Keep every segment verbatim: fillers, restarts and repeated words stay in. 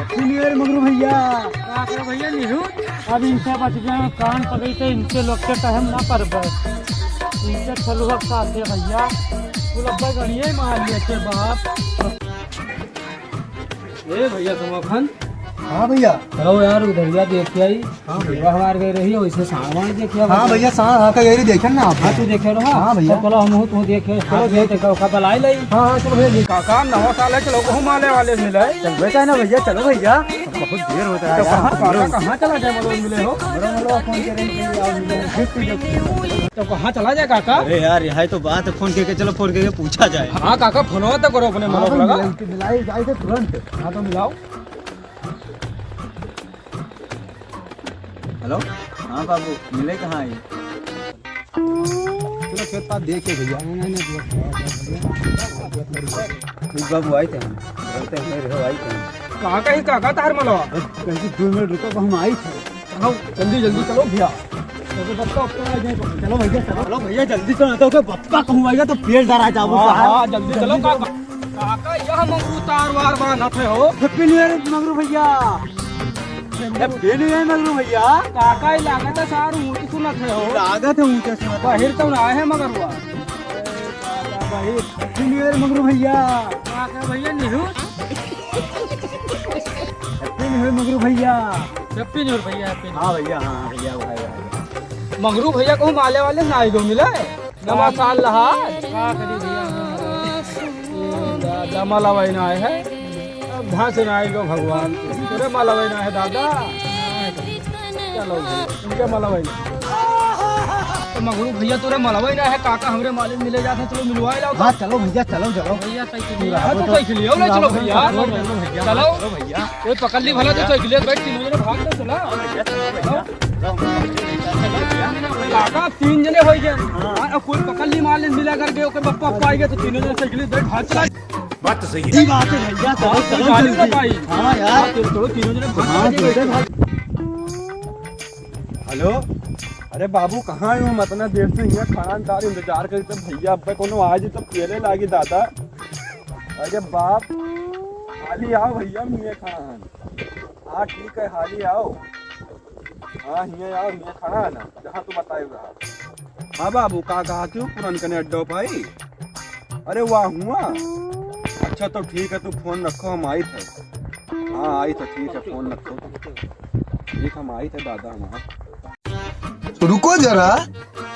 Happy New Year मंगरू भैया। का करे भैया निहू? अब इनसे बच गए, कान पकड़ी तो इनके लोग के कहे हम ना परबे। इनके चलू अब साथे भैया। कुल अब्बा गणिये मार लिए थे बाप। ए भैया समाखन। हाँ भैया। चलो यार उधरिया देख के आई। हाँ भैया। हमार गए रही वैसे सामान देखे। हाँ भैया, सामान हाँ का यही देखे ना आप। हाँ, तू देखे रहो। हाँ भैया। तो चलो हम तू देखे, चलो हाँ, देख देखो का बलाई लाई। हाँ, हाँ, चलो भैया। काका नवा साल है, चलो कहूँ माले वाले से मिले। चल बेटा ना भैया, चलो भैया। बहुत देर होता है तो यार। कहाँ, काका कहाँ चला जाए, मतलब मिले हो? बड़ा मतलब फोन करेंगे, आओ मिले। गिफ्ट, गिफ्ट। तो कहाँ चला जाए काका? अरे यार, यही तो बात है, फोन करके, चलो फोन करके पूछा जाए। हाँ काका, फोन तो करो अपने हाँ, मतलब लगा। मिलाई, मिलाई जाए तो तुरंत। हाँ तो मिलाओ। हेलो, हाँ बाबू, मिले कहाँ आई? चलो खेत पात देख के भैया। ठीक बाबू, आई थे हम। बोलते हैं, मेरे हो, आई थे हम। कहाँ कहीं काका तार मलवा? बस कहीं दो मिनट रुको, हम आई थे। आओ, जल्दी, जल्दी चलो भैया। चलो बप्पा, बप्पा आ जाए। चलो भैया, चलो। चलो भैया, जल्दी चलो, नहीं तो ओके बप्पा कहूँ आएगा तो पेट डरा जाबो हाँ, साहब। हाँ, जल्दी चलो जल्दी काका। चलो। काका, यह मंगरू तार वार बांधत है हो। Happy New Year मंगरू भैया। Happy New Year मंगरू भैया। काका, ये लागत है सार ऊँच सुनत है हो। लागत है ऊँच सुनत है। बाहर तो ना आए हैं मगरुआ। बाहर। Happy New Year मंगरू भैया। काका भैया निहू। Happy New Year मंगरू भैया। Happy New Year भैया, Happy New Year। हाँ भैया, हाँ भैया, भाई, भाई। मंगरू भैया कहूँ माले वाले ना आई दो मिले। नवा साल रहा। का करी भैया? दादा मलवई ना आए है। अब धान से ना आए गो भगवान। तोरे मलवई ना है दादा। चलो भैया, इनके मलवई ना। तो मंगरू भैया तोरे मलवई ना है, काका हमरे मालिक मिले जाते, चलो मिलवाए लाओ। हाँ, चलो भैया, चलो, चलो। भैया साइकिल लिया। हाँ, तो साइकिल लिया, ले चलो भैया। चलो, चलो भैया। चलो। चलो भैया। कोई पकड़ ली भला तो साइकिल ले बैठ, तीनों जने भाग ले, चला। काका, तीन जने होई गए। हाँ। हाँ, अब कोई पकड़ ली, मान ले, मिला करके, ओके बप्पा, बप्पा आई गए, तो तीनों जने साइकिल बैठ, भाग चला। बात तो सही है। सही बात है भैया, चलो, हाँ, चलो, गाड़ी जल्दी। ना पाई। हाँ यार। हाँ, चलो, चलो, तीनों जने भाग हाँ, चला, चलो, बैठ। भाग। हेलो, अरे बाबू, कहाँ हो? हम इतना देर से यहाँ खड़ा तार इंतजार करी, तो भैया, अब कोनो आ जाए तो पेले लागी दादा। अरे बाप, हाली आओ भैया, मिले खड़ा हन। हाँ, ठीक है, हाली आओ। हाँ, हियाँ आओ, हियाँ खड़ा है ना, जहाँ तू बताए रहा। हाँ बाबू, का कहा क्यों पुरनकने अड्डो पाई? अरे वाह हुआ। अच्छा तो ठीक है, तू फोन रखो, हम आई थे। हाँ, आई थे, ठीक है, फोन रखो। ठीक, हम आई थे दादा, हम आई। रुको जरा,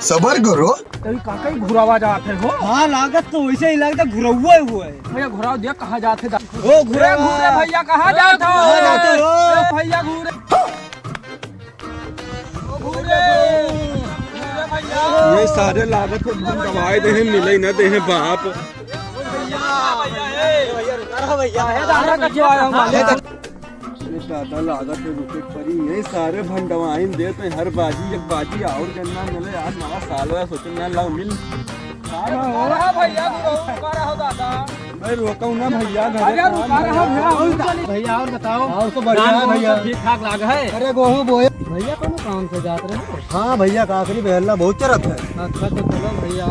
सबर करो। तभी काका ही घुरावा जात है हो। हाँ, लागत तो वैसे ही लागत, घुरौआ हुआ है। भैया घुराव दिया, कहाँ जात है दा-, ओ, घुरे, घुरे भैया, कहाँ जात हो? कहाँ जात हो? ए भैया घुरे। ओ घुरे। घुरे भैया। ये सारे लागत है, दवाई दे हैं, मिले न दे हैं बाप। भैया, भैया, ए। भैया, रुका रहा भैया। काहे दादा कचवाए हो मालिक? अरे दादा, लागत है रुके परी। ये सारे भंडवाइन देत हैं हर बाजी एक बाजी और गन्ना मिले। आज नवा साल है, सोचे ना लाओ मिल। अरे रुका रहा भैया, रुका रहा दादा। भाई रोको ना भैया, घर अरे रुका रहा भैया, और चली। भैया और बताओ। और तो बढ़िया है और भैया। सब ठीक ठाक लाग है। अरे गोहूँ बोए। भैया कोनो काम से जात रहे हो? हाँ भैया, काकरी बहला बहुत चरत है। अच्छा तो चलो भैया।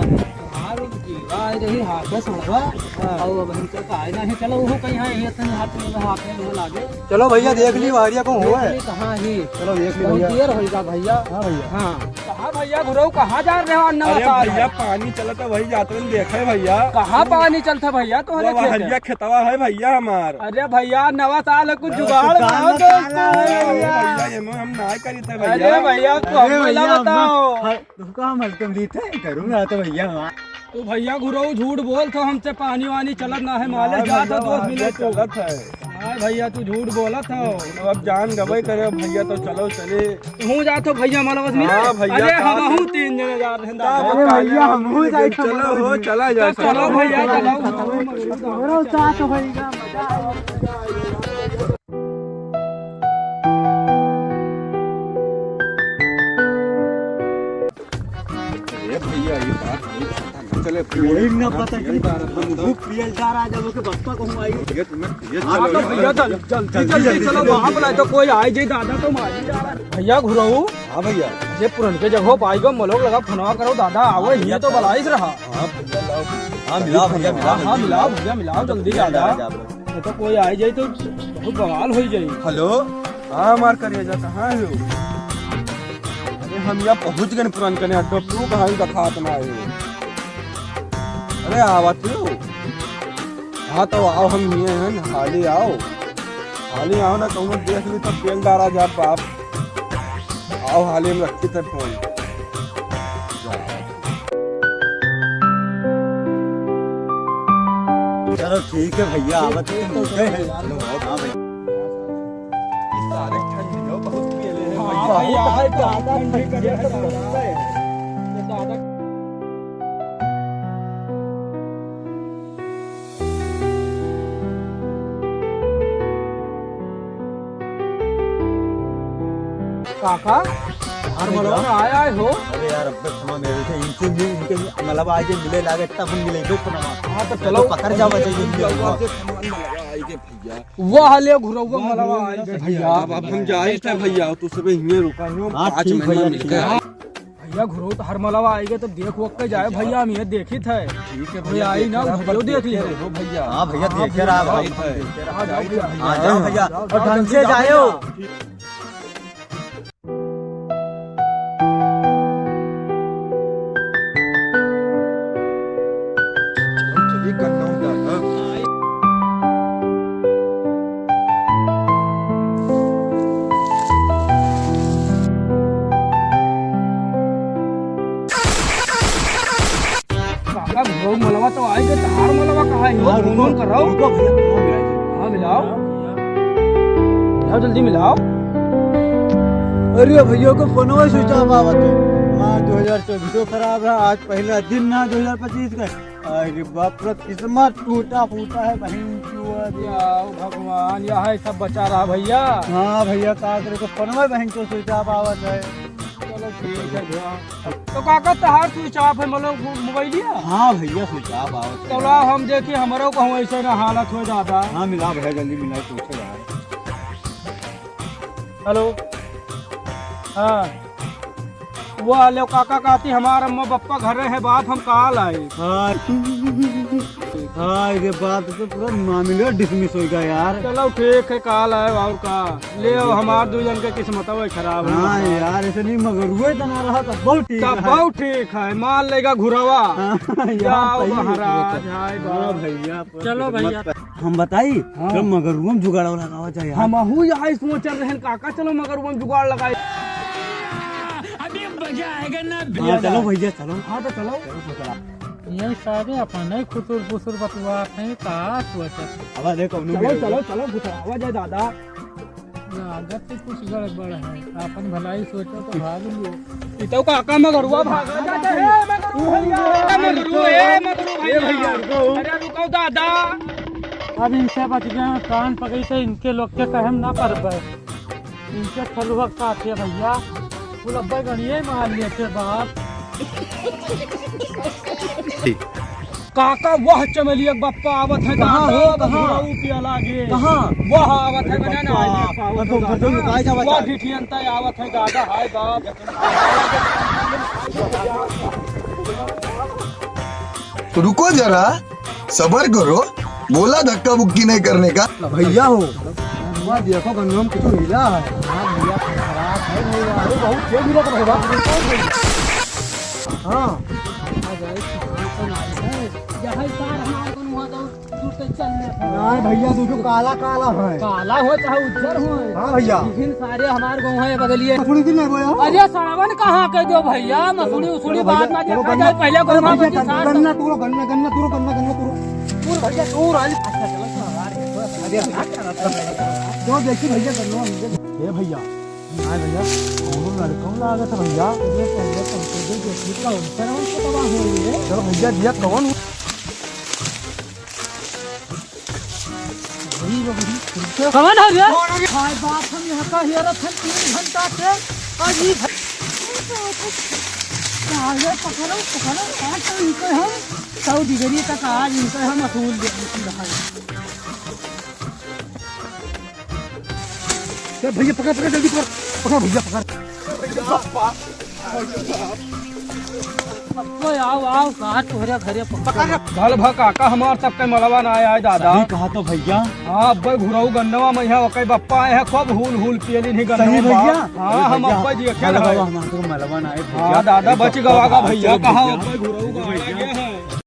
हाँ, रुक जी। आ रही हाथ में सड़वा। हाँ। और अब हमको तो आए ना है। चलो वो कहीं है, ये तनी हाथ में, हाथ में वो लागे। चलो भैया, देख ली, वारिया को हुआ है। कहाँ ही? चलो देख ली बहुत भैया। देर होइगा भैया। हाँ भैया। हाँ। कहाँ भैया घुरऊ, कहाँ जा रहे हो? नवा अरे साल भैया, है। पानी चलत है, वही जात रहे, देखे भैया। कहाँ पानी चलत है भैया? तोहरे वो खेत है। हरिया खेतवा है भैया हमार। अरे भैया, नवा साल है, कुछ अरे जुगाड़ तो लगाओ काला दोस्त। काला है अरे भैया। भैया, ये हम ना करी थे अरे भैया। भैया, तू अरे हमको भैया, बताओ। हम, हम, तुमको हम हल्के में दी थे, करूँगा तो भैया हमार। तो भैया घुरऊ झूठ बोलत हो, हमसे पानी वानी चलत ना है, माले हाँ जात हो भैया, दोस्त मिले तो। चलत है। हाँ भैया, तू झूठ बोलत हो। अब जान गबई करे भैया, तो चलो चले। तू जात हो भैया, माला बस मिले। हाँ भैया, अरे का हमहू तीन जने जात हैं, का दादा। अरे भैया, हमहू जाए चलो हो, चला जाए। चलो भैया, चलो। हमरो साथ होइगा, मजा आएगा। ए भैया, ये बात नहीं पता, न चले। यही ना पता कि यही बात है। हम भूख पियल जा रहा है, जब ओके बप्पा कहूँ आई। ये तुम्हें, ये हाँ, चलो तो यार। भैया, चल, जल्दी, जल्दी, जल्दी, जल्दी चलो, जल्दी। वहाँ बुलाए तो कोई आए जे दादा तो मारी जा रहा है। भैया घुरऊ। हाँ भैया। ये पुरनके जगह पाई गो, मलोक लगा फोनवा करो दादा, आवे, हाँ, ये तो भैया। बलाइस रहा। हाँ भैया, लाओ। हाँ, मिलाओ भैया, मिलाओ, हाँ, जल्दी मिलाओ मिलाओ। भैया, मिलाओ जल्दी जल्दी दादा। आ जाओ। नहीं तो कोई आए जाए तो बहुत बवाल होइ जाई। हेलो, हाँ हमार करेजा, कहाँ हो? अरे हम यहाँ पहुँच गए पुरान कने अड्डा, तू कहाँ ही दिखात ना हो? अरे आवत हो? हाँ तो आओ, हम हिये हैं, हाली आओ, हाली आओ ना, कहूँ देख ली तो तेल डारा जा बाप। आओ हाली में रखी थे फोन। चलो ठीक है भैया, आवत है, तो ठीक है। चलो, हाँ भैया। हाँ भैया, बहुत ठंडी है, बहुत ज्यादा ठंडी है। काका, हर मलवा में आए, आए हो? अरे यार, अब तक समा मेरे थे, इनसे मिल, इनके मलवा आए जे मिले लागे, तब हम मिले, फिर समा। हाँ, तो चलो। पकड़ जावा चाहिए, इनके मलवा। वाह, ले घुरौआ मलवा आए भैया। अब, अब हम जाए थे भैया, तू सबे हिये रुका, हम हाँ, पाँच ठीक महीना भैया, मिल ठीक गए। है। भैया, घुरऊ तो हर मलवा आइगे, तो देख वोख के जाए भैया, हम ये देखी थे। ठीक है कोई भैया, आई ना, देख रहा, देख रहो भैया। हाँ भैया, हाँ, देख रहा भैया, भाई। हाँ, जाओ भैया। हाँ, जाओ भैया। और ढंग से जाओ। चलो, चलिए, करता हूँ क्या, हाँ। काका, घुरऊ मलवा तो आइगे, तहार मलवा कहाँ है? हाँ, फोन, रुको, फोन कराओ। रुको भैया, फोन मिलाओ। हाँ, मिलाओ। मिलाओ, जल्दी मिलाओ। अरे भैया को फोनवा switch off आवत है। माँ, दो हजार चउबीसो खराब रहा, आज पहला दिन ना दो हजार पच्चीस का। अरे बाप रे, किस्मत टूटा फूटा है बहन चुआ। आओ भगवान, यह है सब बचा रहा भैया। हाँ भैया, का करे, को फोनवा बहन चो switch off आवत है। चलो ठीक है भैया। तो काका, तहार switch off है, मतलब, मो-, मोबाइलिया? हाँ भैया, switch off आवत है। तो लाओ हम देखी, हमरो कहूँ ऐसे ना हालत हो जाता। हाँ, मिला भैया, जल्दी मिला, पूछो यार। हेलो। हाँ। वो आले काका, कहती हमार अम्मा बप्पा घरे है बाप, हम काल आए। हाँ। हाँ, ये बात तो पूरा मामला dismiss होइगा यार। चलो ठीक है, काल आए और का। ले आओ, हमार दू जन के किस्मत वही खराब है। हाँ यार, ऐसे नहीं, मगर हुए तो ना रहा तो बहुत ठीक तब है। बहुत ठीक है, मार लेगा घुरवा। हाँ, यार, जाओ सही है, महाराज, सही है। हाय हाँ बाप। भैया, चलो भैया। हम बताई, हाँ। चलो मगरुआ में जुगाड़ लगावा जाए यार। हमहू यही सोच रहे हैं काका, चलो मगरुआ में जुगाड़ लगाए। अभी मजा आएगा ना। हाँ, चलो भैया, चलो। हाँ, तो चलो। चलो, चलो। ये सारे अपन ही खुसुर फुसुर बतुआत हैं, का सोचत? अब देख, कौनो चलो, मिल चलो, चलो, घुसरावा जाए दादा। लागत है कुछ गड़बड़ है, अपन भलाई सोचो तो भाग लियो। ई तो काका मगरुआ भागा जाता है, ए मगरू भैया, ए मगरू, ए मगरू भैया। ए भैया, रुको। अरे रुको दादा। अब इनसे बच गए, कान पकड़ी से इनके लोग के कहम ना परबे। इनके फलुआ के साथ है भैया, फुलब्बे गणिये मार लेते बाप। काका, वह चमेलिया के बप्पा आवत है, कहाँ दादा, हो, कहाँ? बुढ़ऊ पिया लागे। कहाँ? वह आवत है, अरे बना ना, बप्पा, आइए, पावत बप्पा, है, बप्पा, दादा। लुकाए जावा वह चाहे। ढिठियन तय आवत है, दादा, हाय बाप। तो रुको जरा, सबर करो, बोला धक्का मुक्की नहीं करने का। भैया हो, वहाँ देखो गन्नों में कुछ मिला है। हाँ भैया, खराब है भैया। अरे बहुत तेज मिला था भैया। हाँ। यहाँ सार हमारे को हुआ तो दूर से चल रहे थे। नहीं भैया, तू जो काला काला है। काला हो चाहे उज्जर हो। हाँ भैया। लेकिन सारे हमारे गाँव है बगलिए। मसूरी दिन नहीं बोया हो? अरे सावन कहाँ के दो भैया, मसूरी उसूरी चलो बाद में भैया, देखा जाए, पहले चलो गन्ना, गन्ना, गन्ना तोड़ो, गन्ना, गन्ना तोड़ो, गन्ना, गन्ना तोड़ो। दूर भैया, दूर है। अच्छा, चलो, चलो, आ रहे हैं, थोड़ा सा आगे। जो देखी भैया, गन्ना, ए भैया, हाँ भैया, कौनो लड़का लागत है भैया। ये पहले तो हमको दे दो, ठीक है, उनसे ना उनको तबाह हो रही है। चलो भैया, भैया, कौन? कौन है रे? हाय बाप, हम यहाँ का हेरत हन तीन घंटा से। आज ई भ-, काहे पकड़ो, पकड़ो, आज तो इनको हम सौ डिग्री तक आज इनको हम असूल दे। ए भैया, पकड़, पकड़, जल्दी पकड़, पकड़ भैया, पकड़। अब्बे आओ, आओ, कहाँ तोहरे घरे पहुँचल? भल भा काका, हमार सबके मलवा ना आए, आए दादा। सही कहा तो भैया। हाँ, अब्बे घुरऊ गन्नवा में यहाँ ओके बप्पा आए हैं, खूब हुल हुल पियलिन ही गन्नवा सही भैया। हाँ, अरे हम भैया, अब्बे जी अकेले मलवा, हैं। हमार तो मलवा ना आए भैया। हाँ दादा, अरे बच बप्पा गवा का भाग भैया, चलो कहाँ भैया। अब्बे घुरऊ गन्नवा आए हैं।